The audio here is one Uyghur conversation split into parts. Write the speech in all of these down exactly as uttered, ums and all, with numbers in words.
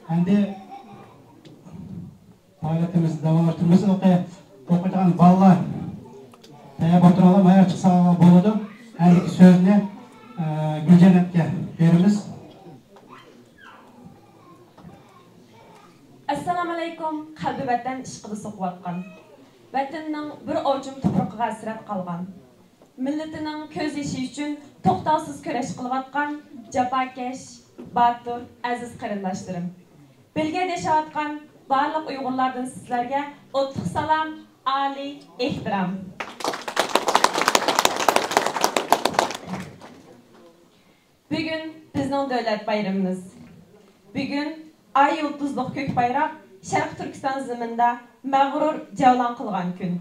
ئەمدى پائالىيىتىمىزنى داۋاملاشتۇرىمىز. ئوقۇيدىغان بالىلار تەييار بولۇپ تۇرۇڭلار، ماياغا چىقساڭلار بولىدۇ. ئەمدىكى سۆزنى، ئە، گۈلجەننەتكە بېرىمىز. ئەسسالامۇئەلەيكۇم، قەلبى ۋەتەن ئىشقىدا سوقۇۋاتقان، ۋەتىنىنىڭ بىر ئوچۇم تۇپرىقىغا ھەسرەت قالغان، مىللىتىنىڭ كۆز يېشى ئۈچۈن توختاۋسىز كۈرەش قىلىۋاتقان جاپاكەش، باتۇر، ئەزىز قېرىنداشلىرىم! بېلگىيەدە ياشاۋاتقان بارلىق ئۇيغۇرلاردىن سىزلەرگە ئوتلۇق سالام، ئالىي ئېھتىرام! بۈگۈن بىزنىڭ دۆلەت بايرىمىمىز. بۈگۈن ئاي يۇلتۇزلۇق كۆك بايراق شەرقىي تۈركىستان زېمىنىدا مەغرۇر جەۋلان قىلغان كۈن.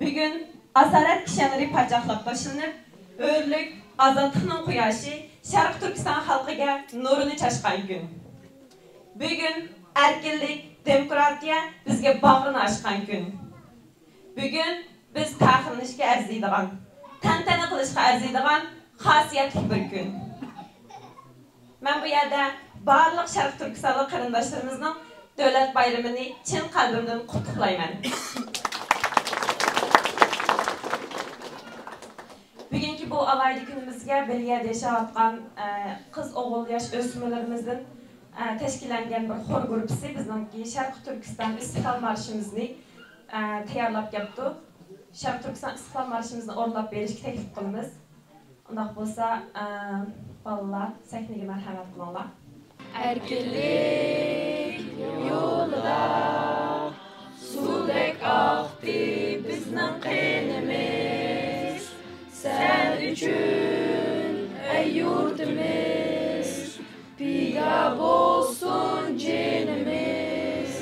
بۈگۈن ئاسارەت كىشەنلىرى پاچاقلاپ تاشلىنىپ، ھۆرلۈك، ئازادلىقنىڭ قۇياشى شەرقىي تۈركىستان خەلقىگە نۇرىنى چاچقان كۈن. بۈگۈن ئەركىنلىك، دېموكراتىيە بىزگە باغرىنى ئاچقان كۈن. بۈگۈن بىز پەخىرلىنىشكە ئەرزىيدىغان، تەنتەنە قىلىشقا ئەرزىيدىغان خاسىيەتلىك بىر كۈن. مەن بۇ يەردە بارلىق شەرقىي تۈركىستانلىق قېرىنداشلىرىمىزنىڭ دۆلەت بايرىمىنى چىن قەلبىمدىن قۇتلۇقلايمەن. بۈگۈنكى بۇ ئالاھىدە كۈنىمىزگە بېلگىيەدە ياشاۋاتقان، ئە، قىز، ئوغۇل، ياش ئۆسمۈرلىرىمىزدىن، ئە، تەشكىللەنگەن بىر خور گۇرۇپپىسى بىزنىڭكى شەرقىي تۈركىستان ئىستىقلال مارشىمىزنى، ئە، تەييارلاپ كەپتۇ. شەرقىي تۈركىستان ئىستىقلال مارشىمىزنى ئورۇنلاپ بېرىشكە تەكلىپ قىلىمىز. ئۇنداق بولسا، ئە، بالىلار، سەھنىگە مەرھەمەت قىلىڭلار. ئەركىنلىك يولىدا سۇدەك ئاقتى بىزنىڭ قېنىمىز. سەن ئۈچۈن، ئەي يۇرتىمىز، پىدا بولسۇن جېنىمىز.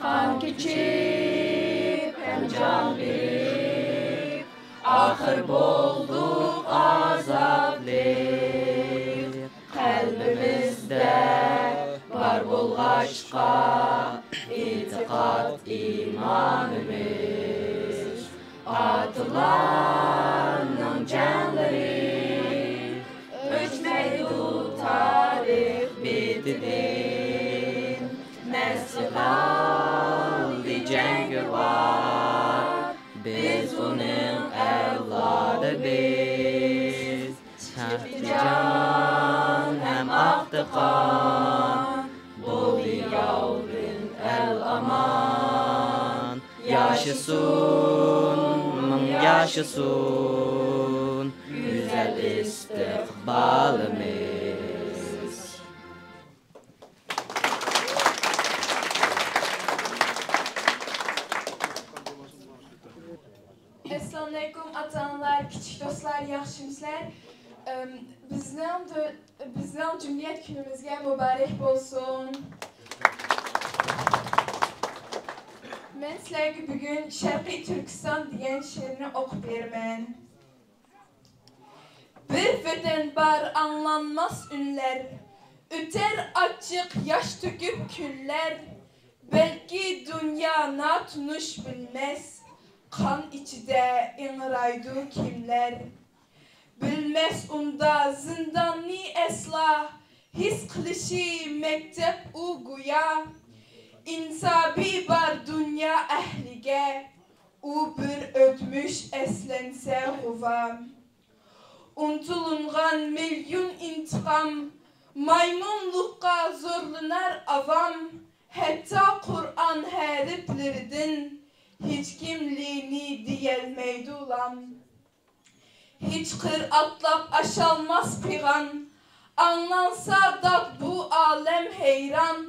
قان كېچىپ ھەم جان بېرىپ، ئاخىر بولدۇق ئازادلىق. قەلبىمىزدە بار بولغاچقا، ئېتىقاد ئىمانىمىز. ئاتىلارنىڭ جەڭلىرى ئۆچمەيدۇ تارىخ بېتىدىن. نەسلى قالدى جەڭگىۋار، بىز ئۇنىڭ ئەۋلادى بىز. شەھىتجان ھەم ئاقتى قان، بولدى ياۋدىن ئەل ئامان. ياشىسۇن، مىڭ ياشىسۇن، گۈزەل ئىستىقبالىمىز. ئەسسالامۇئەلەيكۇم، ئاتا-ئانىلار، كىچىك دوستلار، ياخشىمۇسىلەر؟ ئەم، بىزنىڭ دۆ-، بىزنىڭ جۇمھۇرىيەت كۈنىمىزگە مۇبارەك بولسۇن. مەن سىلەرگە بۈگۈن شەرقىي تۈركىستان دېگەن شېئىرنى ئوقۇپ بېرىمەن. بىر ۋەتەن بار ئاڭلانماس ئۈنلەر، ئۆتەر ئاچچىق ياش تۆكۈپ كۈنلەر، بەلكى دۇنيا ناتونۇش بىلمەس، قان ئىچىدە ئىڭرايدۇ كىملەر. بىلمەس ئۇندا زىنداننى ئەسلا، ھېس قىلىشى مەكتەپ ئۇ گويا. ئىنسابى بار دۇنيا ئەھلىگە، ئۇ بىر ئۆتمۈش ئەسلەنسە غۇۋا. ئۇنتۇلۇنغان مىليون ئىنتىقام، مايمۇنلۇققا زورلىنار ئاۋام. ھەتتا قۇرئان ھەرپلىرىدىن ھېچكىم لېنى دېيەلمەيدۇ لام. ھېچقىر ئاتلاپ ئاشالماس پىغان، ئاڭلانسا داد بۇ ئالەم ھەيران.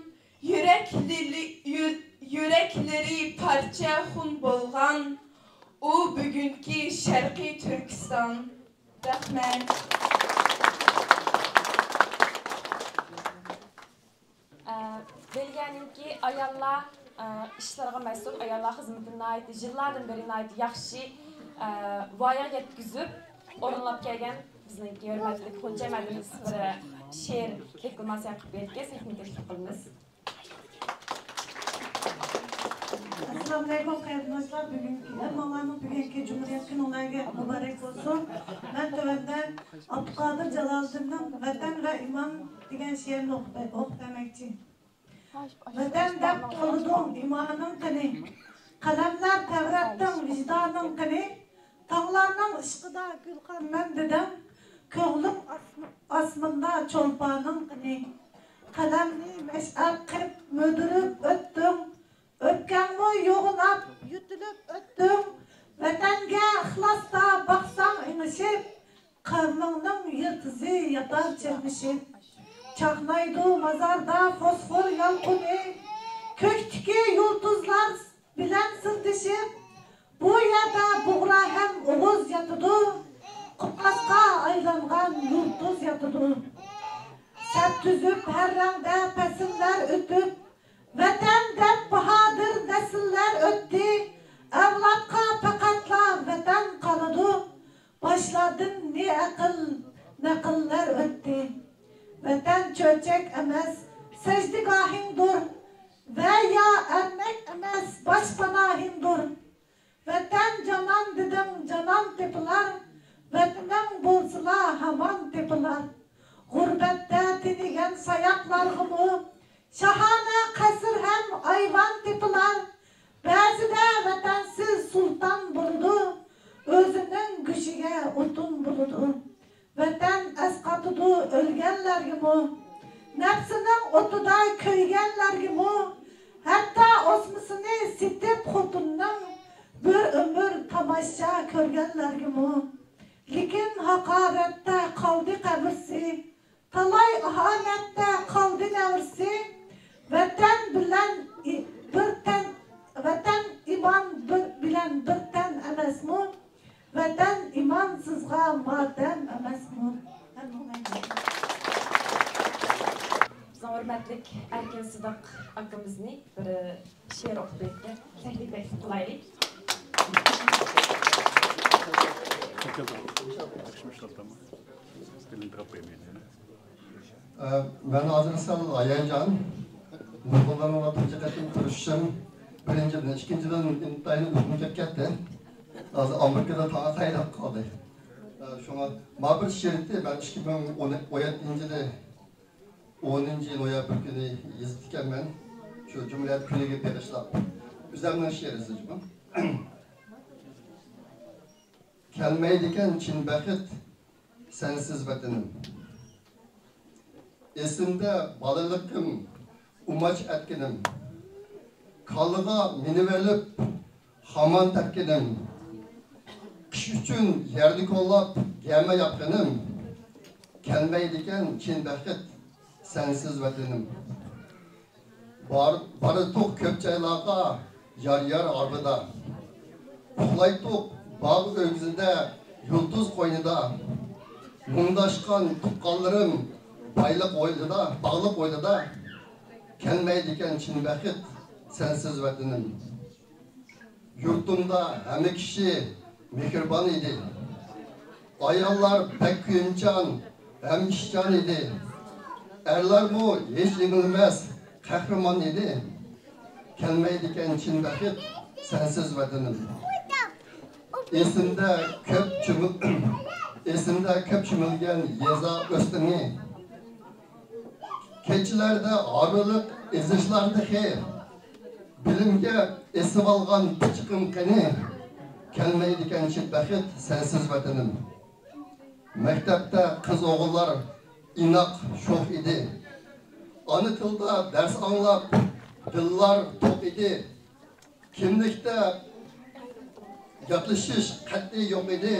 يۈرەكلىرى، يۈ-، يۈرەكلىرى پارچە خۇن بولغان، ئۇ بۈگۈنكى شەرقىي تۈركىستان. رەھمەت. ئە، بېلگىيەنىڭكى ئاياللار، ئە، ئىشلىرىغا مەسئۇل، ئاياللار خىزمىتىنى ناھايىتى يىللاردىن بېرى ناھايىتى ياخشى، ئە، ۋايىغا يەتكۈزۈپ ئورۇنلاپ كەلگەن بىزنىڭكى ھۆرمەتلىك غۇنچە مەدەنىيەت بىر شېئىر دېكلاماتسىيە قىلىپ بېرىدىكەن، سەھنىگە تەكلىپ قىلىمىز. ئەسسالامۇئەلەيكۇم قېرىنداشلار، بۈگۈنكى، ھەممىڭلارنىڭ بۈگۈنكى جۇمھۇرىيەت كۈنۈڭلارغا مۇبارەك بولسۇن. مەن تۆۋەندە ئابدۇقادىر جالالىدىننىڭ ۋەتەن ۋە ئىمان دېگەن شېئىرىنى ئوقۇپ، ئوقۇپ بەرمەكچى. ۋەتەن دەپ توۋلىدىڭ ئىمانىڭ قېنى؟ قەلەملەر تەۋرەتتىڭ ۋىجدانىڭ قېنى؟ تاڭلارنىڭ ئىشقىدا گۈلخانمەن دېدىڭ، كۆڭلۈم ئاسم-، ئاسمىندا چولپانىڭ قېنى؟ قەلەمنى مەشئەل قىلىپ مۈدۈرۈپ ئۆتتۈڭ، ئۆپكەڭمۇ يوغىناپ يۆتىلىپ ئۆتتۈڭ، ۋەتەنگە ئىخلاستا باقساڭ ئېڭىشىپ، قەلىمىڭنىڭ يىلتىزى ياتار چىرمىشىپ. چاقنايدۇ مازاردا فوسفور يالقۇنى، كۆكتىكى يۇلتۇزلار بىلەن سىردىشىپ، بۇ يەردە بۇغرا ھەم ئوغۇز ياتىدۇ، قۇرقاسقا ئايلانغان يۇلتۇز ياتىدۇ. سەپ تۈزۈپ ھەر رەڭدە پەسىللەر ئۆتۈپ، ۋەتەن دەپ باھادىر نەسىللەر ئۆتتى، ئەۋلادقا پەقەتلا ۋەتەن قالىدۇ، باشلاردىن نى ئەقىل، نەقىللەر ئۆتتى. ۋەتەن چۆچەك ئەمەس، سەجدىگاھىڭدۇر، ۋە يا ئەرمەك ئەمەس، باشپاناھىڭدۇر. ۋەتەن جانان دېدىڭ، جانان تېپىلار، ۋەتىنىڭ بولسىلا ھامان تېپىلار. غۇربەتتە تىنىگەن ساياقلارغىمۇ شاھانە قەسىر ھەم ئايۋان تېپىلار. بەزىدە ۋەتەنسىز سۇلتان بولىدۇ، ئۆزىنىڭ گۆشىگە ئوتۇن بولىدۇ. ۋەتەن ئەسقاتىدۇ ئۆلگەنلەرگىمۇ، نەپسىنىڭ ئوتىدا كۆيگەنلەرگىمۇ، ھەتتا ئوسمىسىنى سېتىپ خوتۇننىڭ، بىر ئۆمۈر تاماشا كۆرگەنلەرگىمۇ. لېكىن ھاقارەتتە قالدى قەبرىسى، تالاي ئاھانەتتە قالدى نەۋرىسى. ۋەتەن بىلەن ئى-، بىر تەن، ۋەتەن ئىمان بىر، بىلەن بىر تەن ئەمەسمۇ؟ ۋەتەن ئىمانسىزغا ماتەم ئەمەسمۇ؟ بىزنىڭ ھۆرمەتلىك ئەركىن سىدىق ئاكىمىزنى بىر شېئىر ئوقۇپ بېرىشكە تەكلىپ قىلايلى. ئە، مەن ھازىر سەل ھاياجان. نۇرغۇنلارنىڭ بىلەن تۇنجى قېتىم كۆرۈشۈشۈم. بىرىنچىدىن، ئىككىنچىدىن، ئىنتايىن ئۇيقۇم كېلىپ كەتتى. ھازىر ئامېرىكىدا تاڭ ئاتايدۇ قالدى. ئە، شۇڭا مانا بىر شېئىرنى مەن ئىككى مىڭ ئون يەتتىنچى يىلى ئونىنچى نويابىر كۈنى يېزىپتىكەنمەن. شۇ جۇمھۇرىيەت كۈنىگە بېغىشلاپ. ئۆزۈمنىڭ شېئىرى، جۇمۇ. كەلمەيدىكەن چىن بەخت سەنسىز ۋەتىنىم. ئېسىمدە بالىلىقىم، ئۇماچ ئەتكىنىم. كالىغا مىنىۋېلىپ خامان تەپكىنىم. قىش ئۈچۈن يەردە كوللاپ گەمە ياپقىنىم. كەلمەيدىكەن چىن بەخت سەنسىز ۋەتىنىم. بار-، باراتتۇق كۆپ جايلارغا يار-يار ھارۋىدا. ئۇخلايتتۇق باغ ئۆگزىدە، يۇلتۇز قوينىدا. مۇڭداشقان تۇغقانلىرىم بايلىق ھويلىدا، باغلىق ھويلىدا. كەلمەيدىكەن چىن بەخت سەنسىز ۋەتىنىم. يۇرتۇمدا ھەممە كىشى مېھرىبان ئىدى. ئاياللار بەك كۆيۈمچان ھەم ئىشچان ئىدى. ئەرلەرمۇ ھېچ يېڭىلمەس قەھرىمان ئىدى. كەلمەيدىكەن چىن بەخت سەنسىز ۋەتىنىم. ئېسىمدە كۆپ چۆمۈل-، ئېسىمدە كۆپ چۆمۈلگەن يېزا ئۆستىڭى. كېچىلەردە ھارۋىلىق ئېزىشلار تېخى، بىلىمگە ئېسىۋالغان پىچىقىم قېنى؟ كەلمەيدىكەن چىن بەخت سەنسىز ۋەتىنىم. مەكتەپتە قىز-ئوغۇللار ئىناق، شوخ ئىدى. ئانا تىلدا دەرس ئاڭلاپ دىللار توق ئىدى. كىملىكتە ياتلىشىش قەتئىي يوق ئىدى.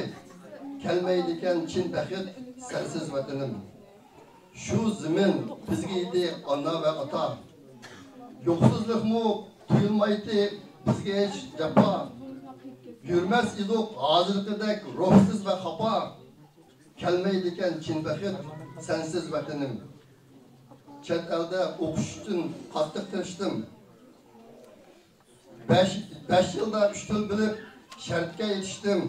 كەلمەيدىكەن چىن بەخت سەنسىز ۋەتىنىم. شۇ زېمىن بىزگە ئىدى ئانا ۋە ئاتا. يوقسۇزلۇقمۇ تۇيۇلمايتتى بىزگە ھېچ جاپا. يۈرمەس ئىدۇق ھازىرقىدەك روھسىز ۋە خاپا. كەلمەيدىكەن چىن بەخت سەنسىز ۋەتىنىم. چەت ئەلدە ئوقۇش ئۈچۈن قاتتىق تىرىشتىم. بەش، بەش يىلدا ئۈچ تىل بىلىپ، شەرتكە يېتىشتىم.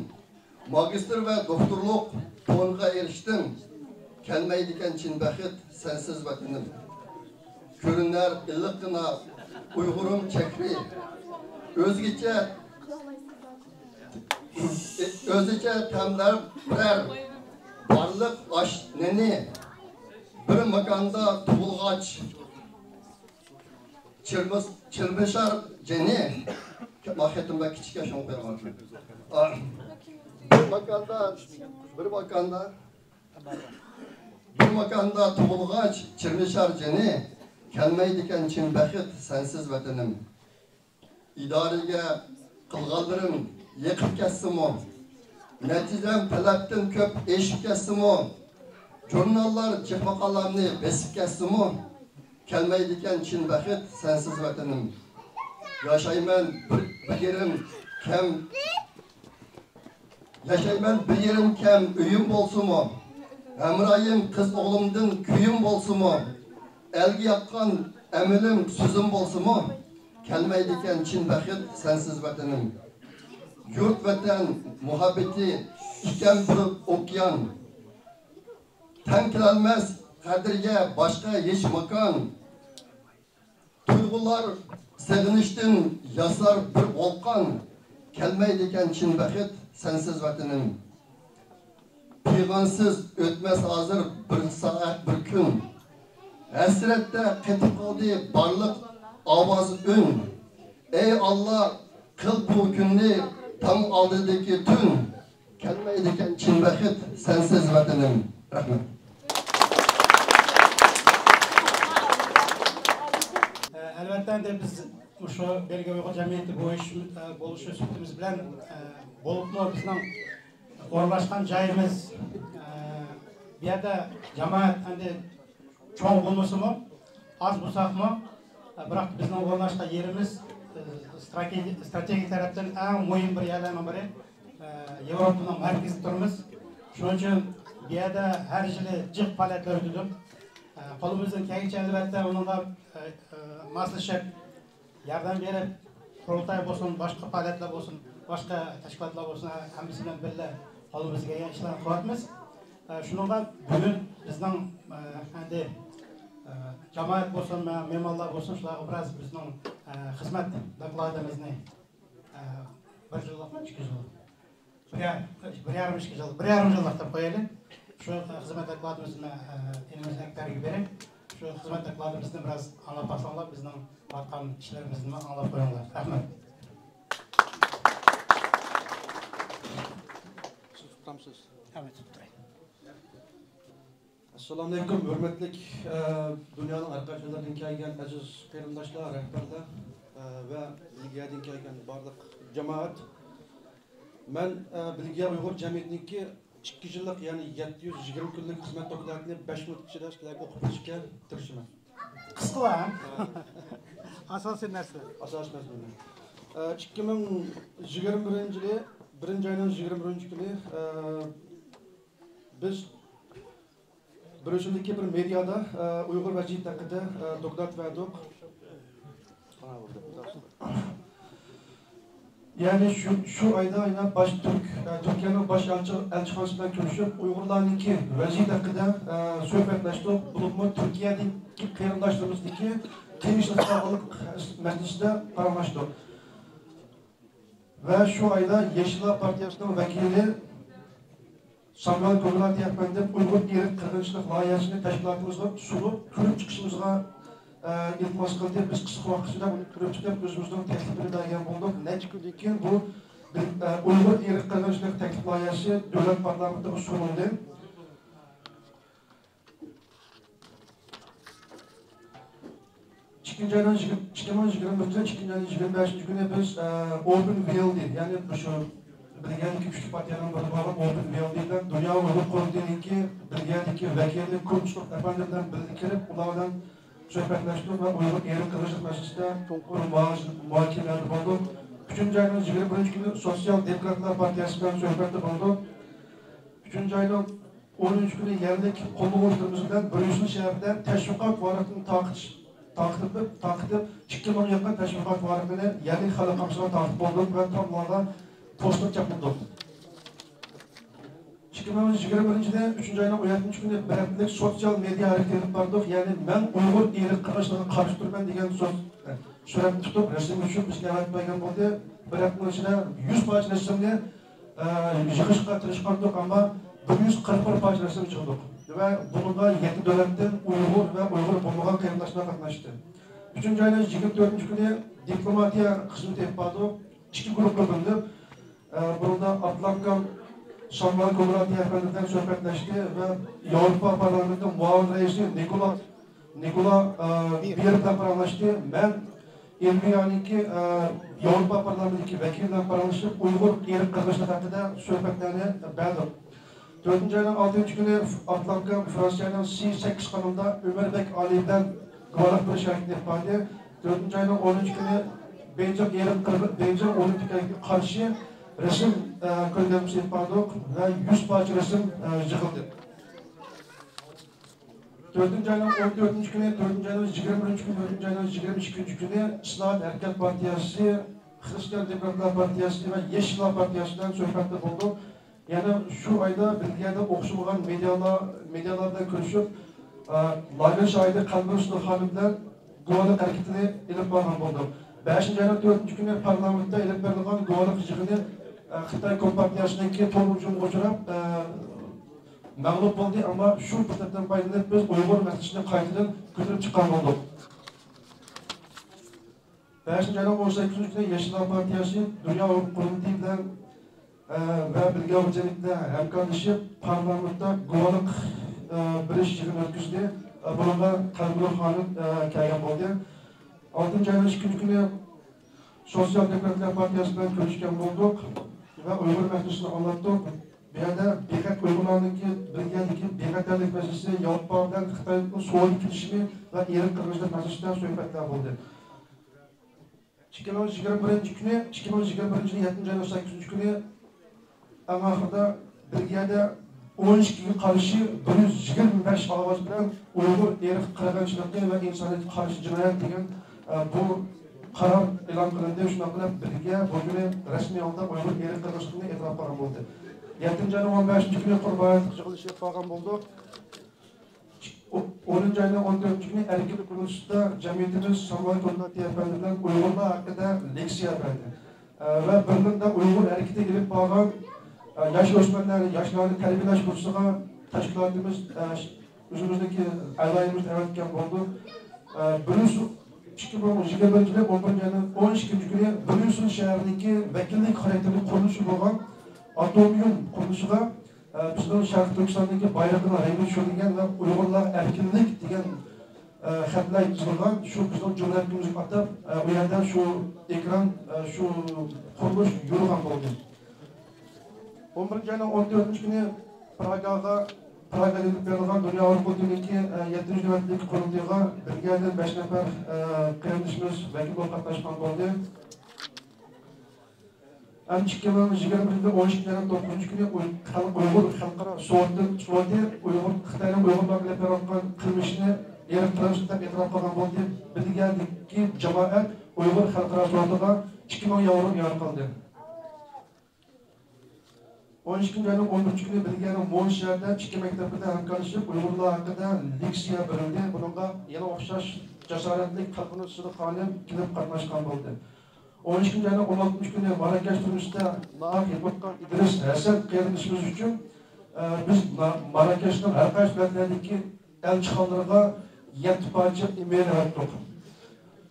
ماگىستىر ۋە دوكتورلۇق پونىغا ئېرىشتىم. كەلمەيدىكەن چىن بەخت سەنسىز ۋەتىنىم. كۆرۈنەر ئىللىققىنا ئۇيغۇرۇم چەھرى. ئۆزگىچە، ئۆزىچە تەملەر بېرەر بارلىق ئاش نېنى. بىر ماكاندا تۇغۇلغاچ، چىرمىس-، چىرمىشار جېنى. ماخىيەتىم بەك كىچىككەن، شۇڭا قويۇۋاتىمەن. ئا، بىر ماكاندا، بىر ماكاندا، بىر ماكاندا تۇغۇلغاچ، چىرمىشار جېنى، كەلمەيدىكەن چىن بەخت سەنسىز ۋەتىنىم. ئىدارىگە قىلغانلىرىم يېقىپ كەتسىمۇ، نەتىجەم تەلەپتىن كۆپ ئېشىپ كەتسىمۇ، ژۇرناللار جىق ماقالەمنى بېسىپ كەتسىمۇ، كەلمەيدىكەن چىن بەخت سەنسىز ۋەتىنىم. ياشايمەن بىر، بىر يېرىم كەم، ياشايمەن بىر يېرىم كەم ئۆيۈم بولسىمۇ، ھەمراھىم قىز ئوغلۇمدىن كۆيۈم بولسىمۇ، ئەلگە ياققان ئەمىلىم سۆزۈم بولسىمۇ، كەلمەيدىكەن چىن بەخت سەنسىز ۋەتىنىم. يۇرت ۋەتەن مۇھەببىتى ئىكەن بىر ئوكيان، تەڭ كېلەلمەس قەدرىگە باشقا ھېچ ماكان. تۇيغۇلار سېغىنىشتىن ياسار بىر ۋولقان، كەلمەيدىكەن چىن بەخت سەنسىز ۋەتىنىم. پىغانسىز ئۆتمەس ھازىر بىر سائەت، بىر كۈن، ھەسرەتتە قېتىپ قالدى بارلىق ئاۋاز، ئۈن. ئەي ئاللا، قىل بۇ كۈننى تاڭ ئالدىدىكى تۈن. كەلمەيدىكەن چىن بەخت سەنسىز ۋەتىنىم. رەھمەت. ئەلۋەتتە، ئەمدى بىز مۇشۇ بېلگىيە ئۇيغۇر جەمئىيىتى بويۇش-، بولۇشى سۈپىتىمىز بىلەن، بولۇپمۇ بىزنىڭ ئورۇنلاشقان جايىمىز، بۇ يەردە جامائەت ئەمدى چوڭ بولمىسىمۇ، ئاز بولساقمۇ، بىراق بىزنىڭ ئورۇنلاشقان يېرىمىز، ئى، ستراتېگىيە، ستراتېگىيە تەرەپتىن ئەڭ مۇھىم بىر يەرلەرنىڭ بىرى. ئى، ياۋروپانىڭ مەركىزىدە تۇرىمىز. شۇنىڭ ئۈچۈن بۇ يەردە ھەر يىلى جىق پائالىيەتلەر ئۆتىدۇ. ئى، قولىمىزدىن كەلگىچە، ئەلۋەتتە، ئۇنىڭغا، ئى، ئى، ماسلىشىپ، ياردەم بېرىپ، قۇرۇلتاي بولسۇن، باشقا پائالىيەتلەر بولسۇن، باشقا تەشكىلاتلار بولسۇن، ھەممىسى بىلەن بىللە قولىمىزدىن كەلگەن ئىشلارنى قىلىۋاتىمىز. ئە، شۇنىڭغا بۈگۈن بىزنىڭ، ئە، ئەمدى، ئە، جامائەت بولسۇن، مە-، مېھمانلار بولسۇن، شۇلارغا بىراز بىزنىڭ، ئە، خىزمەت دوكلاتىمىزنى، ئە، بىر يىللىقمۇ، ئىككى يىللىق؟ بىر يا-، بىر يارىم، ئىككى يىل، بىر يارىم يىللىق دەپ قويايلى. شۇ خىزمەت دوكلاتىمىزنى، ئە، ئىنىمىز ئەكبەرگە بېرىپ، شۇ خىزمەت دوكلاتىمىزنى بىراز ئاڭلاپ باقساڭلار، بىزنىڭ قىلىۋاتقان ئىشلىرىمىزنى ئاڭلاپ قويۇڭلار. رەھمەت. سىز تۇتامسىز؟ ھە، مەن تۇتۇپ تۇراي. ئەسسالامۇئەلەيكۇم، ھۆرمەتلىك، ئە، دۇنيانىڭ ھەر قايسى يەرلىرىدىن كەلگەن ئەزىز قېرىنداشلار، رەھبەرلەر، ئە، ۋە بېلگىيەدىن كەلگەن بارلىق جامائەت. مەن، ئە، بېلگىيە ئۇيغۇر جەمئىيىتىنىڭكى ئىككى يىللىق، يەنى يەتتە يۈز يىگىرمە كۈنلۈك خىزمەت دوكلاتىنى بەش مىنۇت ئىچىدە سىلەرگە ئوقۇپ بېرىشكە تىرىشىمەن. قىسقىلا، ھە؟ ئاساسىي نەرسىلەر. ئاساسىي نەرسىلەر. ئە، ئىككى مىڭ يىگىرمە بىرىنچى يىلى، بىرىنچى ئاينىڭ يىگىرمە بىرىنچى كۈنى، ئە، بىز بىريۇسسېلدىكى بىر مېدىيادا، ئە، ئۇيغۇر ۋەزىيىتى ھەققىدە، ئە، دوكلات بەردۇق. يەنى شۇ، شۇ ئايدا يەنە باش تۈرك، ئە، تۈركىيەنىڭ باش ئەلچى-، ئەلچىخانىسى بىلەن كۆرۈشۈپ، ئۇيغۇرلارنىڭكى ۋەزىيىتى ھەققىدە، ئە، سۆھبەتلەشتۇق. بولۇپمۇ تۈركىيەدىكى قېرىنداشلىرىمىزدىكى قىيىنچىلىققا ساغلىق مەسىلىسىدە پاراڭلاشتۇق. ۋە شۇ ئايدا يېشىللار پارتىيەسىنىڭ ۋەكىلى سامۇئېل گومىلاتى ئەپەندىم ئۇيغۇر ئىرق قىرغىنچىلىق لايىھەسىنى تەشكىلاتىمىزغا سۇنۇپ، كۆرۈپ چىقىشىمىزغا، ئە، ئىلتىماس قىلدى. بىز قىسقا ۋاقىت ئىچىدە ئۇنى كۆرۈپ چىقىپ، ئۆزىمىزنىڭ تەكلىپىنى بەرگەن بولدۇق. نەچچە كۈندىن كېيىن بۇ، ئە، ئۇيغۇر ئىرق قىرغىنچىلىق تەكلىپ لايىھەسى دۆلەت پارلامېنتىغا سۇنۇلدى. ئىككىنچى ئاينىڭ يىگىرمە، ئىككى مىڭ يىگىرمە بىرىنچى يىل ئىككىنچى ئاينىڭ يىگىرمە بەشىنچى كۈنى بىز، ئە، ئوپېن ۋىئېلدى، يەنى مۇشۇ بېلگىيەدىكى كۈچلۈك پارتىيەنىڭ بىرى بولغان ئوپېن ۋىئېلدى بىلەن دۇنيا ئۇيغۇر قۇرۇلتىيىنىڭكى بېلگىيەدىكى ۋەكىلى كۇنچلۇق ئەپەندى بىلەن بىللە كىرىپ، ئۇلار بىلەن سۆھبەتلەشتۇق ۋە ئۇيغۇر ئىرق قىرغىنچىلىق مەسىلىسىدە چوڭقۇر مۇھاكىمىلەردە بولدۇق. ئۈچىنچى ئاينىڭ يىگىرمە بىرىنچى كۈنى سوتسىيال دېموكراتلار پارتىيەسى بىلەن سۆھبەتتە بولدۇق. ئۈچىنچى ئاينىڭ ئونىنچى كۈنى يەرلىك قوللىغۇچىلىرىمىز بىلەن بىريۇسسېل شەھىرىدە تەشۋىقات ۋارىقىنى تارقىتىش، تارقىتىپ، تارقىتىپ، ئىككى مىڭغا يېقىن تەشۋىقات ۋارىقىنى يەرلىك خەلقىمىزغا تارقىتىپ بولدۇق ۋە تاملارغا پوستېر چاپلىدۇق. ئىككى مىڭ يىگىرمە بىرىنچى يىلى ئۈچىنچى ئاينىڭ ئون يەتتىنچى كۈنى بىر ھەپتىلىك سوتسىيال مېدىيا ھەرىكىتى ئېلىپ باردۇق. يەنى مەن ئۇيغۇر ئىرق قىرغىنچىلىقىغا قارشى تۇرىمەن دېگەن سۆز، سۈرەتنى تۇتۇپ، رەسىمگە چۈشۈرۈپ، بىزگە ئەۋەتىپ بەرگەن بولدى. بىر ھەپتىنىڭ ئىچىدە يۈز پارچە رەسىمنى ئە، يىغىشقا تىرىشقانىدۇق، ئەمما بىر يۈز قىرىق بىر پارچە رەسىم يىغدۇق ۋە بۇنىڭغا يەتتە دۆلەتتىن ئۇيغۇر ۋە ئۇيغۇر بولمىغان قېرىنداشلار قاتناشتى. ئۈچىنچى ئاينىڭ يىگىرمە تۆتىنچى كۈنى دىپلوماتىيە خىزمىتى ئېلىپ باردۇق. ئىككى گۇرۇپقا بۆلۈنۈپ، ئە، بۇنىڭدا ئابلامكام شامال كومراتى ئەپەندى بىلەن سۆھبەتلەشتى ۋە ياۋروپا پارلامېنتىنىڭ مۇئاۋىن رەئىسى نىكولا، نىكولا، ئە، بىر بىلەن پاراڭلاشتى. مەن ئېلبىيانىڭكى، ئە، ياۋروپا پارلامېنتىدىكى ۋەكىلى بىلەن پاراڭلىشىپ، ئۇيغۇر ئىرق قىرغىنچىلىقى ھەققىدە سۆھبەتلەرنى بەردۇق. تۆتىنچى ئاينىڭ ئالتىنچى كۈنى ئابلامكام فرانسىيەنىڭ سى سەككىز قانىلىدا ئۆمەربەك ئالى بىلەن گۇۋاھلىق بېرىش ھەرىكىتىنى ئېلىپ باردى. تۆتىنچى ئاينىڭ ئونىنچى كۈنى بېيجىڭ ئېرىق قىرغىن، بېيجىڭ ئولىمپىك ھەرىكىتىگە قارشى رەسىم، ئە، كۆرگەزمىسى ئېلىپ باردۇق ۋە يۈز پارچە رەسىم، ئە، يىغىلدى. تۆتىنچى ئاينىڭ ئون تۆتىنچى كۈنى، تۆتىنچى ئاينىڭ يىگىرمە بىرىنچى كۈنى، تۆتىنچى ئاينىڭ يىگىرمە ئىككىنچى كۈنى ئىسلاھات ھەرىكەت پارتىيەسى، خىرىستىيان دېموكراتلار پارتىيەسى ۋە يېشىللار پارتىيەسى بىلەن سۆھبەتتە بولدۇق. يەنە شۇ ئايدا بېلگىيەدە ئوخشىمىغان مېدىيالار، مېدىيالار بىلەن كۆرۈشۈپ، ئە، لاگېر شاھىدى قەلبىنۇر سىدىق خانىم بىلەن گۇۋاھلىق ھەرىكىتىنى ئېلىپ بارغان بولدۇق. بەشىنچى ئاينىڭ تۆتىنچى كۈنى پارلامېنتتا ئېلىپ بېرىلغان گۇۋاھلىق يىغىنى، ئە، خىتاي كومپارتىيەسىنىڭكى تور ھۇجۇمىغا ئۇچراپ، ئە، مەغلۇپ بولدى، ئەمما شۇ پۇرسەتتىن پايدىلىنىپ، بىز ئۇيغۇر مەسىلىسىنى قايتىدىن كۆتۈرۈپ چىققان بولدۇق. بەشىنچى ئاينىڭ ئون سەككىزىنچى كۈنى ياشىلار پارتىيەسى دۇنيا ئۇيغۇر قۇرۇلتىيى بىلەن، ئە، ۋە بىلگە بىرلىكتە ھەمكارلىشىپ، پارلامېنتتا گۇۋاھلىق، ئە، بېرىش يىغىنى ئۆتكۈزدى. ئە، بۇنىڭغا قەلبىنۇر خانىم، ئە، كەلگەن بولدى. ئالتىنچى ئاينىڭ ئىككىنچى كۈنى سوتسىيال دېموكراتلار پارتىيەسى بىلەن كۆرۈشكەن بولدۇق ۋە ئۇيغۇر مەسىلىسىنى ئاڭلاتتۇق. بۇ يەردە بىخەتەر ئۇيغۇرلارنىڭكى بېلگىيەدىكى بىخەتەرلىك مەسىلىسى، ياۋروپا بىلەن خىتاينىڭ سودا كېلىشىمى ۋە ئىرق قىرغىنچىلىق مەسىلىسىدە سۆھبەتلەر بولدى. ئىككى مىڭ يىگىرمە بىرىنچى كۈنى، ئىككى مىڭ يىگىرمە بىرىنچى يىلى يەتتىنچى ئاينىڭ سەككىزىنچى كۈنى ئەڭ ئاخىرىدا بېلگىيەدە ئون ئىككىگە قارشى بىر يۈز يىگىرمە بەش ئاۋاز بىلەن ئۇيغۇر ئىرق قىرغىنچىلىقى ۋە ئىنسانىيەتكە قارشى جىنايەت دېگەن، ئە، بۇ قارار ئېلان قىلىندى. شۇنداق قىلىپ، بېلگىيە بۇ كۈنى رەسمىي ھالدا ئۇيغۇر ئىرق قىرغىنچىلىقىنى ئېتىراپ قىلغان بولدى. يەتتىنچى ئاينىڭ ئون بەشىنچى كۈنى قۇرۇق باياناتلىق يىغىلىشى ئېلىپ بارغان بولدۇق. ئونىنچى ئاينىڭ ئون تۆتىنچى كۈنى ئەركىنلىك ئۇنىۋېرسىتېتىدا جەمئىيىتىمىز سامراي كومىتېتى ئەپەندى بىلەن ئۇيغۇرلار ھەققىدە لېكسىيە بەردى. ئە، ۋە بىرلىكتە ئۇيغۇر ھەرىكىتى ئېلىپ بارغان، ئە، ياش ئۆسمۈرلەرنى، ياشلارنى تەربىيەلەش كۇرسىغا تەشكىلاتىمىز، ئە، ئۆزىمىزنىڭكى ئەزالىرىمىزنى ئەۋەتكەن بولدۇق. ئە، بىرىنچى، ئىككى مىڭ يىگىرمە بىرىنچى يىلى ئون بىرىنچى ئاينىڭ ئون ئىككىنچى كۈنى بىر يۈز يىل شەھىرىنىڭكى ۋەكىللىك خاراكتېرلىك قۇرۇلۇشى بولغان ئاتومىيۇم قۇرۇلۇشىغا، ئە، بىزنىڭ شەرقىي تۈركىستاندىكى بايرىقىنىڭ رەڭگى چۈشۈرۈلگەن ۋە ئۇيغۇرلار ئەركىنلىك دېگەن، ئە، خەتلەر يېزىلغان شۇ بىزنىڭ جۇمھۇرىيەتىمىزگە ئاتاپ، ئە، ئۇ يەردە شۇ ئېكران، ئە، شۇ قۇرۇلۇش يولغان بولدى. ئون بىرىنچى ئاينىڭ ئون تۆتىنچى كۈنى پراگاغا، پراگادا ئېلىپ بېرىلغان دۇنيا ئۇيغۇر قۇرۇلتىيىنىڭكى، ئە، يەتتىنچى نۆۋەتلىك قۇرۇلتىيىغا بېلگىيەدىن بەش نەپەر، ئە، قېرىندىشىمىز ۋەكىل بولۇپ قاتناشقان بولدى. ھەم ئىككى مىڭ يىگىرمە بىرىنچى يىلى ئون ئىككىنچى ئاينىڭ توققۇزىنچى كۈنى ئۇي-، خەلق-، ئۇيغۇر خەلقئارا سوتى، سوتى ئۇيغۇر، خىتاينىڭ ئۇيغۇرلارغا ئېلىپ بېرىۋاتقان قىلمىشىنى ئىرق قىرغىنچىلىق دەپ ئېتىراپ قىلغان بولدى. بىلگەندىكى جامائەت ئۇيغۇر خەلقئارا سوتىغا ئىككى مىڭ ياۋرو ئىئانە قىلدى. ئون ئىككىنچى ئاينىڭ ئون بىرىنچى كۈنى بىلگەننىڭ مون شەھىرىدە ئىككى مەكتەپ بىلەن ھەمكارلىشىپ، ئۇيغۇرلار ھەققىدە لېكسىيە بېرىلدى. بۇنىڭغا يەنە ئوخشاش جاسارەتلىك قەلبىنۇر سىدىق خانىم كېلىپ قاتناشقان بولدى. ئون ئىككىنچى ئاينىڭ ئون ئالتىنچى كۈنى ماراكەش تۈرمىسىدە ناھەق يېتىۋاتقان ئىدرىس ھەسەن قېرىندىشىمىز ئۈچۈن، ئە، بىز ما-، ماراكەشنىڭ ھەر قايسى دۆلەتلەردىكى ئەلچىخانىلىرىغا يەتتە پارچە ئېمىل ئەۋەتتۇق.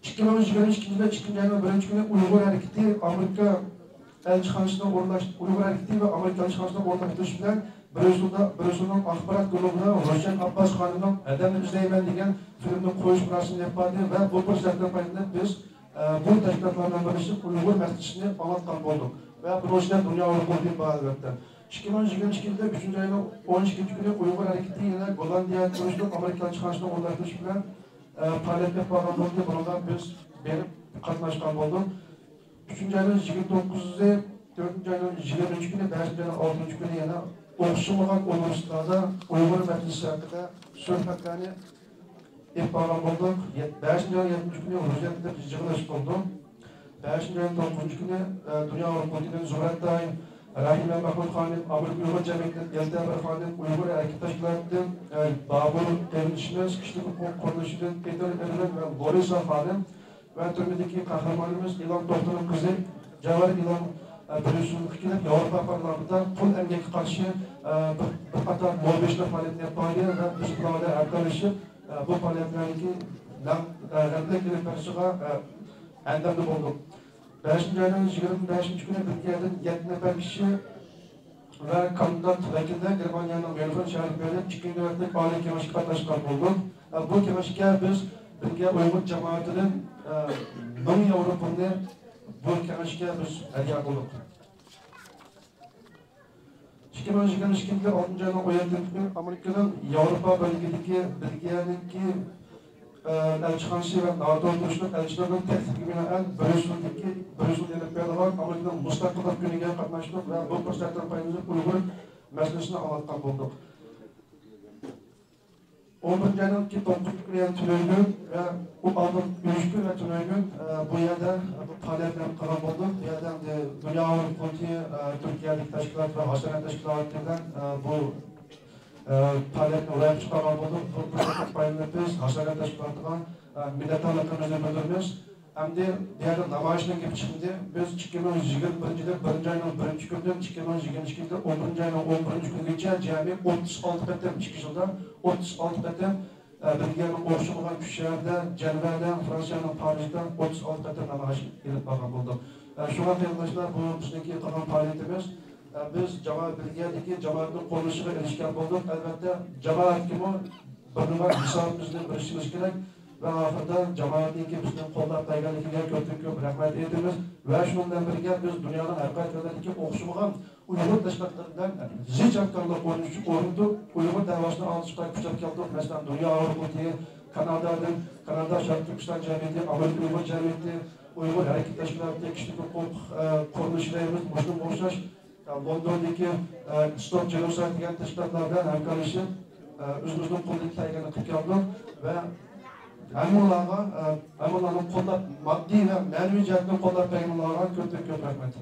ئىككى مىڭ يىگىرمە ئىككىنچى يىلى ئىككىنچى ئاينىڭ بىرىنچى كۈنى ئۇيغۇر ھەرىكىتى ئامېرىكا ئەلچىخانىسىنىڭ ئورۇنلاش-، ئۇيغۇر ھەرىكىتى ۋە ئامېرىكا ئەلچىخانىسىنىڭ ئورۇنلاشتۇرۇشى بىلەن بريۇسسېلدا، بريۇسسېلنىڭ ئاخبارات گۇرۇپىدا روشەن ئابباس خانىمنىڭ ئادەمنى ئىزدەيمەن دېگەن فىلىمنى قويۇش مۇراسىمىنى ئېلىپ باردى ۋە بۇ پۇرسەتتىن پايدىلىنىپ بىز، ئە، بۇ تەشكىلاتلار بىلەن بىرلىشىپ ئۇيغۇر مەسىلىسىنى ئاڭلاتقان بولدۇق ۋە بۇنىڭ ئىچىدە دۇنيا ئۇيغۇر قۇرۇلتىيى بار، ئەلۋەتتە. ئىككى مىڭ يىگىرمە ئىككىنچى يىلى ئۈچىنچى ئاينىڭ ئون ئىككىنچى كۈنى ئۇيغۇر ھەرىكىتى يەنە گوللاندىيەدە تۇرۇشلۇق ئامېرىكا ئەلچىخانىسىنىڭ ئورۇنلاشتۇرۇشى بىلەن، ئە، پائالىيەتكە بارغان بولدى. بۇنىڭغا بىز بېرىپ قاتناشقان بولدۇق. ئۈچىنچى ئاينىڭ يىگىرمە توققۇزى، تۆتىنچى ئاينىڭ يىگىرمە ئۈچىنچى كۈنى، بەشىنچى ئاينىڭ ئالتىنچى كۈنى يەنە ئوخشىمىغان ئۇنىۋېرسىتېتلاردا ئۇيغۇر مەسىلىسى ھەققىدە سۆھبەتلەرنى ئېلىپ بارغان بولدۇق. يەت-، بەشىنچى ئاينىڭ يەتتىنچى كۈنى روزىيەتتە يىغىلىش بولدى. بەشىنچى ئاينىڭ توققۇزىنچى كۈنى، ئە، دۇنيا ئۇيغۇر قۇرۇلتىيىدىن زۇمرەت داھىم، رەھىمە مەھمۇت خانىم، ئامېرىكا ئۇيغۇر جەمئىيىتىدىن ئېلتەبىر خانىم، ئۇيغۇر ھەرىكىتى تەشكىلاتىدىن، ئە، بابۇر قېرىندىشىمىز، كىشىلىك ھوقۇق قۇرۇلۇشىدىن پېتېر ئېرۋىن ۋە لورىسا خانىم، ۋە تۈرمىدىكى قەھرىمانىمىز ئىلان توختىنىڭ قىزى جەۋھەر ئىلان، ئە، بىرلىشىشىمىزگە كېلىپ، ياۋروپا پارلامېنتىدا قۇل ئەمگەككە قارشى، ئە، بىر، بىر قاتار لوببىلىشىش پائالىيىتىنى ئېلىپ باردى ۋە بىز بۇلار بىلەن ھەمكارلىشىپ، ئە، بۇ پائالىيەتلەرنىڭكى نەق-، ئە، غەلىبىلىك ئېلىپ بېرىشىغا، ئە، ئەندامدا بولدۇق. بەشىنچى ئاينىڭ يىگىرمە بەشىنچى كۈنى بىلگىيەدىن يەتتە نەپەر كىشى ۋە كاندىدات ۋەكىللەر گېرمانىيەنىڭ ميۇنخېن شەھىرىگە بېرىپ، ئىككىنچى نۆۋەتلىك ئالىي كېڭەشكە قاتناشقان بولدۇق. ئە، بۇ كېڭەشكە بىز بىلگىيە ئۇيغۇر جامائىتىدىن، ئە، مىڭ ياۋرو پۇلنى بۇ كېڭەشكە بىز ھەدىيە قىلدۇق. ئىككى مىڭ يىگىرمە ئىككىنچى يىلى ئالتىنچى ئاينىڭ ئون يەتتىنچى كۈنى ئامېرىكىنىڭ ياۋروپا بىرلىكىدىكى بېلگىيەدىكى، ئە، ئەلچىخانىسى ۋە ناتو تۇرۇشلۇق ئەلچىلىرىنىڭ تەكلىپىگە بىنائەن، بريۇسسېلدىكى، بريۇسسېلدا ئېلىپ بېرىلغان ئامېرىكىنىڭ مۇستەقىللىق كۈنىگە قاتناشتۇق ۋە بۇ پۇرسەتتىن پايدىلىنىپ ئۇيغۇر مەسىلىسىنى ئاڭلاتقان بولدۇق. ئون بىرىنچى ئاينىڭ توققۇزىنچى كۈنى يەنە تۈنۈگۈن ۋە ئۇ ئالدىن ئۈچ كۈن ۋە تۈنۈگۈن، ئە، بۇ يەردە، ئە، بۇ پائالىيەتلەرنى قىلغان بولدۇق. بۇ يەردە ئەمدى دۇنيا ئۇيغۇر قۇرۇلتىيى، ئە، تۈركىيەدىكى تەشكىلات ۋە ھاشارەت تەشكىلاتى بىلەن، ئە، بۇ، ئە، پائالىيەتنى روياپقا چىقارغان بولدۇق. بۇ پۇرسەتتىن پايدىلىنىپ بىز ھاشارەت تەشكىلاتىغا، ئە، مىننەتدارلىقىمىزنى بىلدۈرىمىز. ئەمدى بۇ يەردە نامايىشنىڭ گېپى چىقمىدى. بىز ئىككى مىڭ يىگىرمە بىرىنچى يىلى بىرىنچى ئاينىڭ بىرىنچى كۈنىدىن ئىككى مىڭ يىگىرمە ئىككىنچى يىلى ئون بىرىنچى ئاينىڭ ئون بىرىنچى كۈنىگىچە جەمئىي ئوتتۇز ئالتە قېتىم، ئىككى يىلدا ئوتتۇز ئالتە قېتىم، ئە، بىلگىيەنىڭ ئوخشىمىغان ئۈچ شەھەردە، جەنۋەدە، فرانسىيەنىڭ پارىژىدا ئوتتۇز ئالتە قېتىم نامايىش ئېلىپ بارغان بولدۇق. ئە، شۇڭا قېرىنداشلار، بۇ بىزنىڭكى قىلغان پائالىيىتىمىز. ئە، بىز جامائەت، بىلگىيەدىكى جامائەتنىڭ قوللىشىغا ئېرىشكەن بولدۇق. ئەلۋەتتە، جامائەتكىمۇ بىر نېمە ھېسابىمىزنى بېرىشىمىز كېرەك. ۋە ئاخىرىدا جامائەتنىڭكى بىزنى قوللاپ بەرگەنلىكىگە كۆپتىن كۆپ رەھمەت ئېيتىمىز. ۋە شۇنىڭ بىلەن بىرگە، بىز دۇنيانىڭ ھەر قايسى دۆلەتلىرىدىكى ئوخشىمىغان ئۇيغۇر تەشكىلاتلىرى بىلەن زىچ ھەمكارلىق ئورنىتىش، ئورنىتىپ، ئۇيغۇر دەۋاسىنى ئاڭلىتىشقا كۈچەپ كەلدۇق. مەسىلەن، دۇنيا ئۇيغۇر قۇرۇلتىيى، كانادادىن، كانادا شەرقىي تۈركىستان جەمئىيىتى، ئامېرىكا ئۇيغۇر جەمئىيىتى، ئۇيغۇر ھەرىكىتى تەشكىلاتى، كىشىلىك ھوقۇق، ئە، قۇرۇلۇشى دەيمىز، مۇشۇنىڭغا ئوخشاش، ئە، لوندوندىكى، ئە، ستوپ جېنوسايد دېگەن تەشكىلاتلار بىلەن ھەمكارلىشىپ، ئە، ئۆزىمىزنىڭ قولىدىن كەلگەننى قىلىپ كەلدۇق ۋە ھەممىڭلارغا، ئە، ھەممىڭلارنى قوللاپ، ماددىي ۋە مەنىۋى جەھەتتىن قوللاپ بەرگىنىڭلارغا كۆپتىن كۆپ رەھمەت.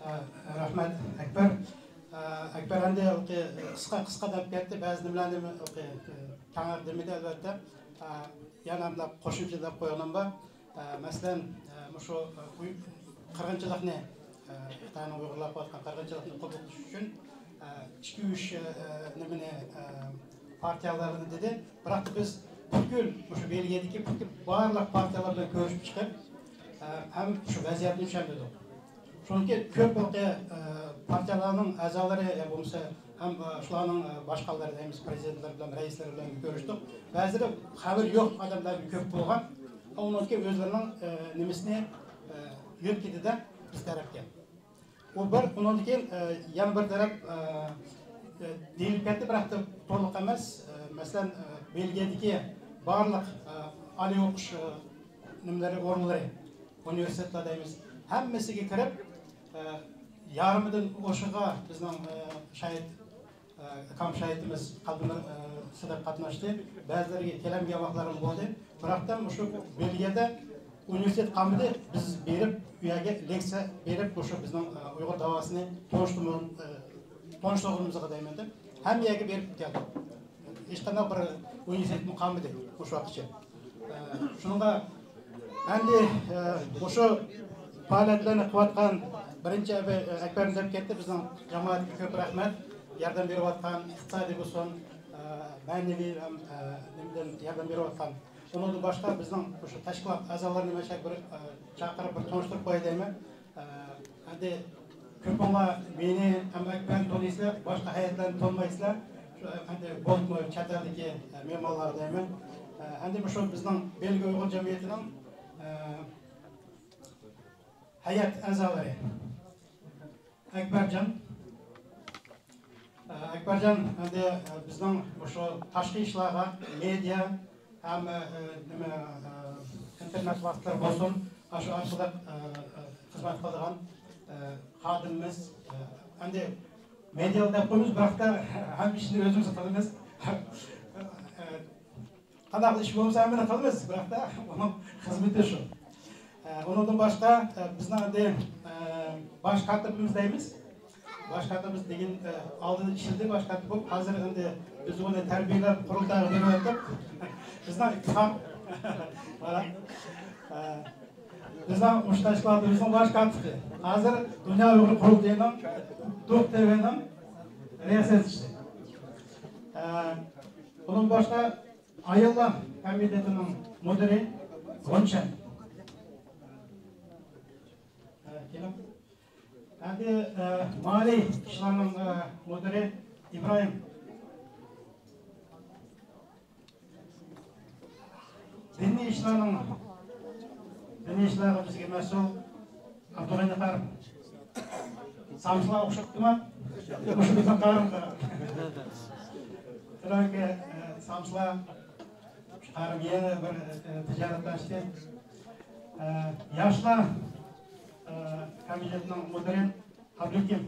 ئە، رەھمەت، ئەكبەر. ئە، ئەكبەر ئەمدى قىسقا، قىسقا دەپ كەتتى، بەزى نېمىلەرنى كەڭرەك دېمىدى، ئەلۋەتتە. ئە، يەنە مۇنداق قوشۇمچە دەپ قويغىنىم بار. ئە، مەسىلەن، ئە، مۇشۇ، ئە، ئۇي-، قىرغىنچىلىقنى، ئە، خىتاينىڭ ئۇيغۇرلارغا قىلىۋاتقان قىرغىنچىلىقنى قوبۇل قىلىش ئۈچۈن، ئە، ئىككى، ئۈچ، ئە، نېمىنى، ئە، پارتىيەلەرنى دېدى. بىراق بىز پۈتكۈل مۇشۇ بېلگىيەدىكى پۈتكۈل بارلىق پارتىيەلەر بىلەن كۆرۈشۈپ چىقىپ، ئە، ھەم شۇ ۋەزىيەتنى چۈشەندۈردۇق. شۇنىڭكى كۆپ ھېلىقى، ئە، پارتىيەلەرنىڭ ئەزالىرى يا بولمىسا ھەم، ئە، شۇلارنىڭ، ئە، باشقانلىرى دەيمىز، پىرېزىدېنتلىرى بىلەن، رەئىسلىرى بىلەن كۆرۈشتۇق. بەزىلىرى خەۋىرى يوق ئادەملەر كۆپ بولغان. ئۇنىڭكى ئۆزلىرىنىڭ، ئە، نېمىسىنى، ئە، يۆتكىدى-دە بىز تەرەپكە. ئۇ بىر، ئۇنىڭدىن كېيىن، ئە، يەنە بىر تەرەپ، ئە، ئە، دېيىلىپ كەتتى، بىراق تولۇق ئەمەس. ئە، مەسىلەن، ئە، بېلگىيەدىكى بارلىق، ئە، ئالىي ئوقۇش، ئە، نېمىلىرى، ئورۇنلىرى، ئۇنىۋېرسىتېتلار دەيمىز، ھەممىسىگە كىرىپ، ئە، يارىمىدىن ئوشۇقىغا بىزنىڭ، ئە، شاھىت، ئە، ئاكام شاھىتىمىز قەلبىمىز، ئە، سىدىق قاتناشتى. بەزىلىرىگە كېلەلمىگەن ۋاقىتلارمۇ بولدى. بىراقتا مۇشۇ بېلگىيەدە ئۇنىۋېرسىتېت قالمىدى. بىز بېرىپ، ئۇ يەرگە لېكسىيە بېرىپ، مۇشۇ بىزنىڭ، ئە، ئۇيغۇر داۋاسىنى تونۇشتۇرغىنىمىزغا دەيمەن دەپ، ھەممە يەرگە بېرىپ كەلدۇق. ھېچقانداق بىر ئۇنىۋېرسىتېتمۇ قالمىدى مۇشۇ ۋاقىتقىچە. ئە، شۇنىڭغا ئەمدى، ئە، مۇشۇ پائالىيەتلەرنى قىلىۋاتقان بىرىنچى ئەبى-، ئەكبەرمۇ دەپ كەتتى، بىزنىڭ جامائەتكە كۆپ رەھمەت. ياردەم بېرىۋاتقان، ئىقتىسادىي بولسۇن، ئە، مەنىۋى ھەم، ئە، نېمىدىن ياردەم بېرىۋاتقان. ئۇنىڭدىن باشقا بىزنىڭ مۇشۇ تەشكىلات ئەزالىرىنى مەن شۇ بىر، ئە، چاقىرىپ بىر تونۇشتۇرۇپ قوياي دەيمەن. ئە، ئەمدى كۆپۈڭلار مېنى ھەم ئەكبەرنى تونۇيسىلەر، باشقا ھەيئەتلەرنى تونۇمايسىلەر. شۇ، ئەمدى بولۇپمۇ چەت ئەلدىكى، ئە، مېھمانلار دەيمەن. ئە، ئەمدى مۇشۇ بىزنىڭ بېلگىيە ئۇيغۇر جەمئىيىتىنىڭ، ئە، ھەيئەت ئەزالىرى. ئەكبەرجان. ئە، ئەكبەرجان ئەمدى، ئە، بىزنىڭ مۇشۇ تاشقى ئىشلارغا، مېدىيا، ھەم، ئە، نېمە، ئە، ئىنتېرنېت ۋاسىتىلىرى بولسۇن، ئاشۇ ئارقىلىق، ئە، ئە، خىزمەت قىلىدىغان، ئە، خادىمىمىز. ئە، ئەمدى مېدىيا دەپ قويىمىز، بىراقتا ھەممە ئىشنى ئۆزىمىز قىلىمىز. ئە، قانداق ئىش بولمىسا ھەممىنى قىلىمىز، بىراقتا ئۇنىڭ خىزمىتى شۇ. ئە، ئۇنىڭدىن باشقا، ئە، بىزنىڭ ئەمدى، ئە، باش كاتىپىمىز دەيمىز. باش كاتىپىمىز دېگەن، ئە، ئالدىن ئىشلىدى باش كاتىپ بولۇپ، ھازىر ئەمدى بىز ئۇنى تەربىيەلەپ، قۇرۇلتايغا بېرىۋەتتۇق. بىزنىڭ ئىتتىپاق. مانا. ئە، بىزنىڭ مۇشۇ تەشكىلاتىمىزنىڭ باش كاتىپى. ھازىر دۇنيا ئۇيغۇر قۇرۇلتىيىنىڭ، دۇق تىۋىنىڭ رىياسەتچىسى. ئە، بۇنىڭ باشقا ئاياللار كومىتېتىنىڭ مۇدىرى غۇنچەن. ئەمدى، ئە، مالىي ئىشلارنىڭ، ئە، مۇدىرى ئىبراھىم. دىنىي ئىشلارنىڭ، دىنىي ئىشلارغا بىزگە مەسئۇل ئابدۇغېنى قارىم. سامسىلار ئوخشاپتىما؟ مۇشۇ بىزنىڭ قارىم. تۆۋەنكى، ئە، سامسىلار، قارىم يەنە بىر، ئە، تىجارەت ئاچتى. ئە، ياشلار، ئە، كومىتېتىنىڭ مۇدىرى ئابلىكىم.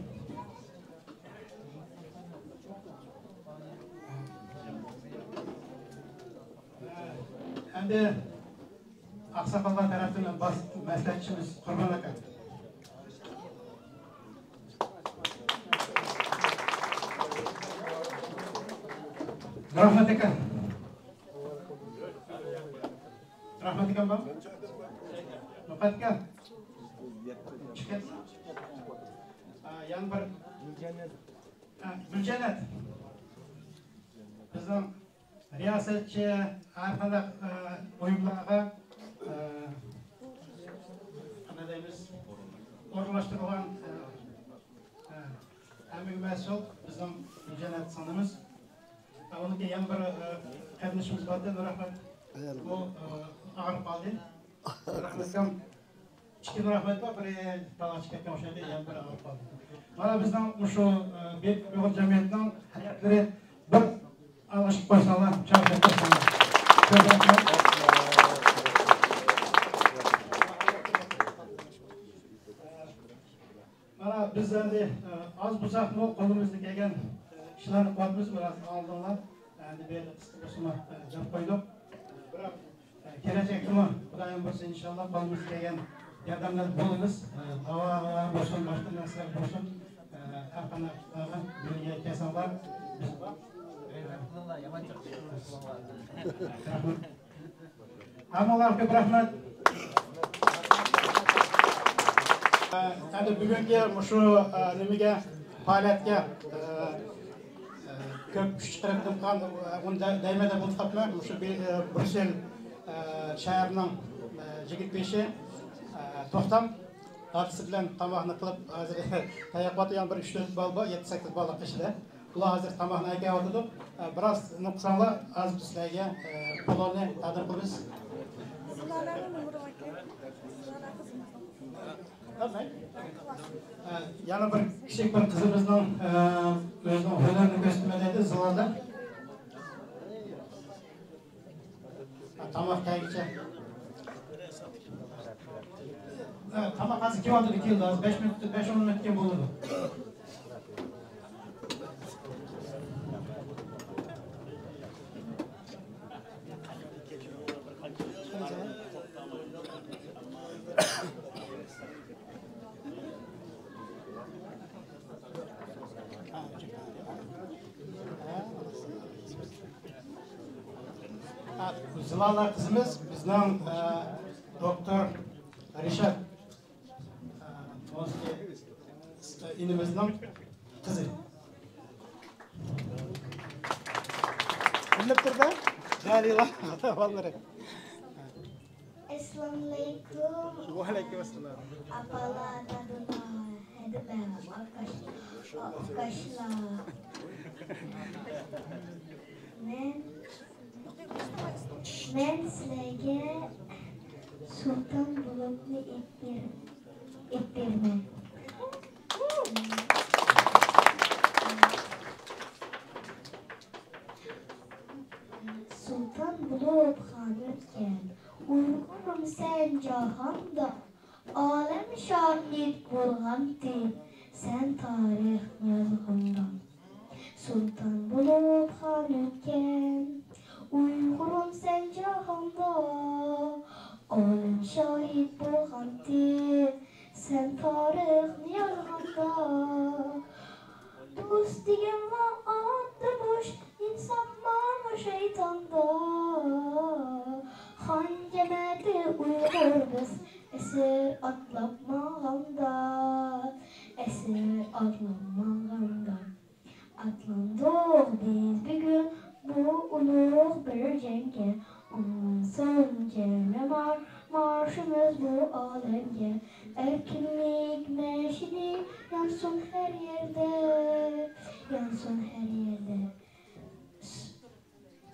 ئەمدى ئاقساقاللار تەرەپتىن باش مەسلىھەتچىمىز قۇربان ئاكا. رەھمەت ئاكا. رەھمەت ئاكا بار. نۇقات ئاكا. چىقىپ كەتسە. ئا، يەنە بىر. ئا، گۈلجەننەت. بىزنىڭ رىياسەتچى، ھەر قانداق، ئە، ئۇيۇملارغا، ئە، قانداق دەيمىز، ئورۇنلاشتۇرغان، ئە، ئە، ھەممىگە مەسئۇل بىزنىڭ جەننەت سىڭلىمىز. ئە، ئۇنىڭكى يەنە بىر، ئە، قېرىندىشىمىز بار ئىدى، نۇر ئەخمەت. ئۇ، ئە، ئاغرىپ قالدى. نۇر ئەخمەت ئاكام ئىككى رەھمەت بار، بىرى تاغا چىقىپ كەتكەن ئوخشايدۇ، يەنە بىرى ئاغرىپ قالدى. مانا بىزنىڭ مۇشۇ، ئە، بۈيۈك ئۇيغۇر جەمئىيىتىنىڭ ھەيئەتلىرى بىر ئالغىش قويساڭلار، چاقچاق قويساڭلار. كۆپ رەھمەت. مانا بىز ئەمدى، ئە، ئاز بولساقمۇ قولىمىزدىن كەلگەن، ئە، ئىشلارنى قىلىۋاتىمىز، بىراز ئالدىڭلار. ئەمدى بۇ يەردە قىسقا بولسىمۇ، ئە، دەپ قويدۇق. بىراق، ئە، كېلەچەكتىمۇ خۇدايىم بۇيرۇسا ئىنشاللا قولىمىزدىن كەلگەن ياردەملەرنى بولىمىز. ئە، داۋالار بولسۇن، باشقا نەرسىلەر بولسۇن، ئە، ھەر قانداق ئىشلارغا بىرگە كەلسەڭلار، بىز بار. رەھمەت. ھەممىڭلارغا كۆپ رەھمەت. ئەمدى بۈگۈنكى مۇشۇ، ئە، نېمىگە، پائالىيەتكە، ئە، ئە، كۆپ كۈچ چىقىرىپ قىلغان، ئە، ئۇنى دە-، دەيمەن دەپ ئولتۇرۇپتىمەن. مۇشۇ بى-، ئە، بريۇسسېل، ئە، شەھىرىنىڭ، ئە، جىگىت بېشى، ئە، توختام دادىسى بىلەن تاماقنى قىلىپ، ھازىر تەييار قىلىۋاتىدۇ. يەنە بىر ئۈچ تۆت بالا بار، يەتتە سەككىز بالا ئىچىدە. ئۇلار ھازىر تاماقنى ئەكەلىۋاتىدۇ. ئە، بىراز نۇقسانلار، ھازىر بىز سىلەرگە، ئە، پۇللارنى تەقدىم قىلىمىز. زىلالەنىڭ نومۇرى باركەن. زىلالە قىزىمىزنىڭ. ئە، يەنە بىر كىچىك بىر قىزىمىزنىڭ، ئە، ئۆزىنىڭ ھۈنىرىنى كۆرسىتىمەن دەيدۇ، زىلالە. تاماق كەلگۈچە. تاماق ھازىر كېلىۋاتىدۇ، كېلىدۇ. ھازىر بەش مىنۇت، بەش ئون مىنۇت كېيىن بولىدۇ. زىلالە قىزىمىز بىزنىڭ، ئە، دوكتور رىشات، ئە، ئىنىمىزنىڭ قىزى. بىلىپ تۇردا، جالىلا بالىلىرى. ئەسسالامۇئەلەيكۇم. ۋەئەلەيكۇم ئەسسالام. ئاپىلار، دادىلار، ھەدىمە، ئاكاش-، ئاكاشلار. مەن، مەن سىلەرگە سۇلتان بۇلۇتنى ئېيتىپ بېرىمەن. سۇلتان بولۇپ خانىمكەن، ئۇيغۇرۇم سەن جاھاندا، ئالەم شاھىت بولغانتى سەن تارىخنى يازغاندا. سۇلتان بولۇپ خانىمكەن، ئۇيغۇرۇم سەن جاھاندا، ئالەم شاھىت بولغانتى سەن تارىخنى يازغاندا. دوست دېگەنلا ئاددىي بوش ئىنسانمۇ شەيتاندا. خان جەمەتى ئۇيغۇر بىز ئەسىر ئاتلاپ ماڭغاندا، ئەسىر ئاتلاپ ماڭغاندا. ئاتلاندۇق بىز بۈگۈن بۇ ئۇلۇغ مارشىمىز بۇ ئالەمگە، ئەركىنلىك مەشئىلى يانسۇن ھەر يەردە، يانسۇن ھەر يەردە.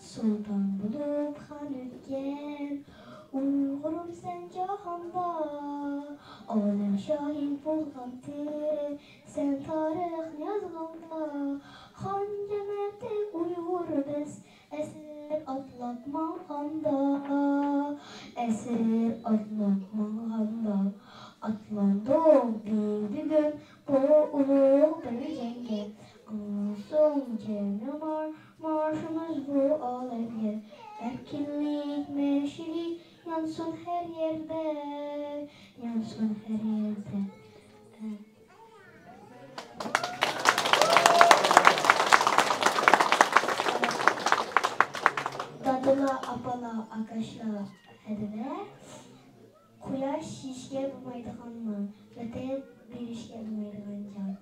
سۇلتان بولۇپ خان ئۆتكەن ئۇيغۇرۇم سەن جاھاندا، ئالەم شاھى بولغانتىم سەن تارىخنى يازغاندا. خان جەمەتى ئۇيغۇر بىز ئەسىر ئاتلاپ ماڭغاندا، ئەسىر ئاتلاپ ماڭغاندا، ئاتلاندۇق بىز بۈگۈن بۇ ئۇلۇغ بىر جەڭگە. ئاڭلىسۇن جەمئىي مارشىمىز بۇ ئالەمگە، ئەركىنلىك مەشئىلى يانسۇن ھەر يەردە، يانسۇن ھەر يەردە. دادىلار، ئاپىلار، ئاكاشلار، ھەدىلەر. قۇياش يېيىشكە بولمايدىغان نان، ۋەتەن بېرىشكە بولمايدىغان جان.